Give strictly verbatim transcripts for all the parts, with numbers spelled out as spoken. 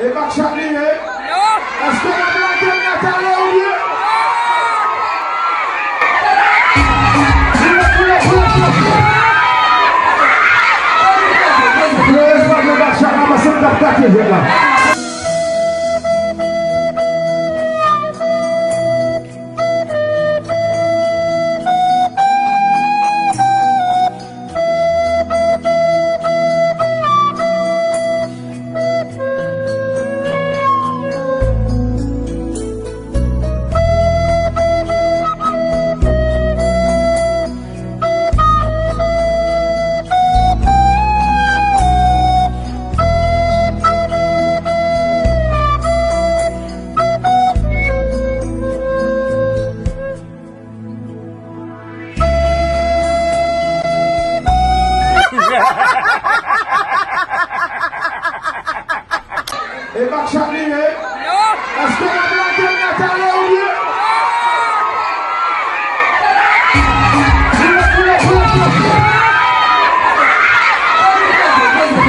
E Bakchat li ye? Èske n ap lage nèt ale oubyen? Boulè, boulè, boulè, boulè. Erezman gen Bakchat la, paske m t ap kake jwèt la. E Bakchat li ye? Èske n ap lage nèt ale oubyen?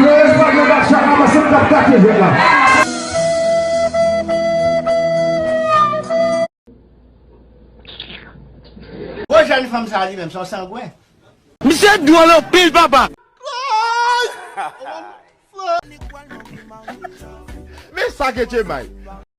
Erezman gen Bakchat la, paske m t ap kake jwèt la. Bon, jèn fanm sa li menm, se yon sangwen. Misye dwòl anpil, papa. Men sa ke Dye bay.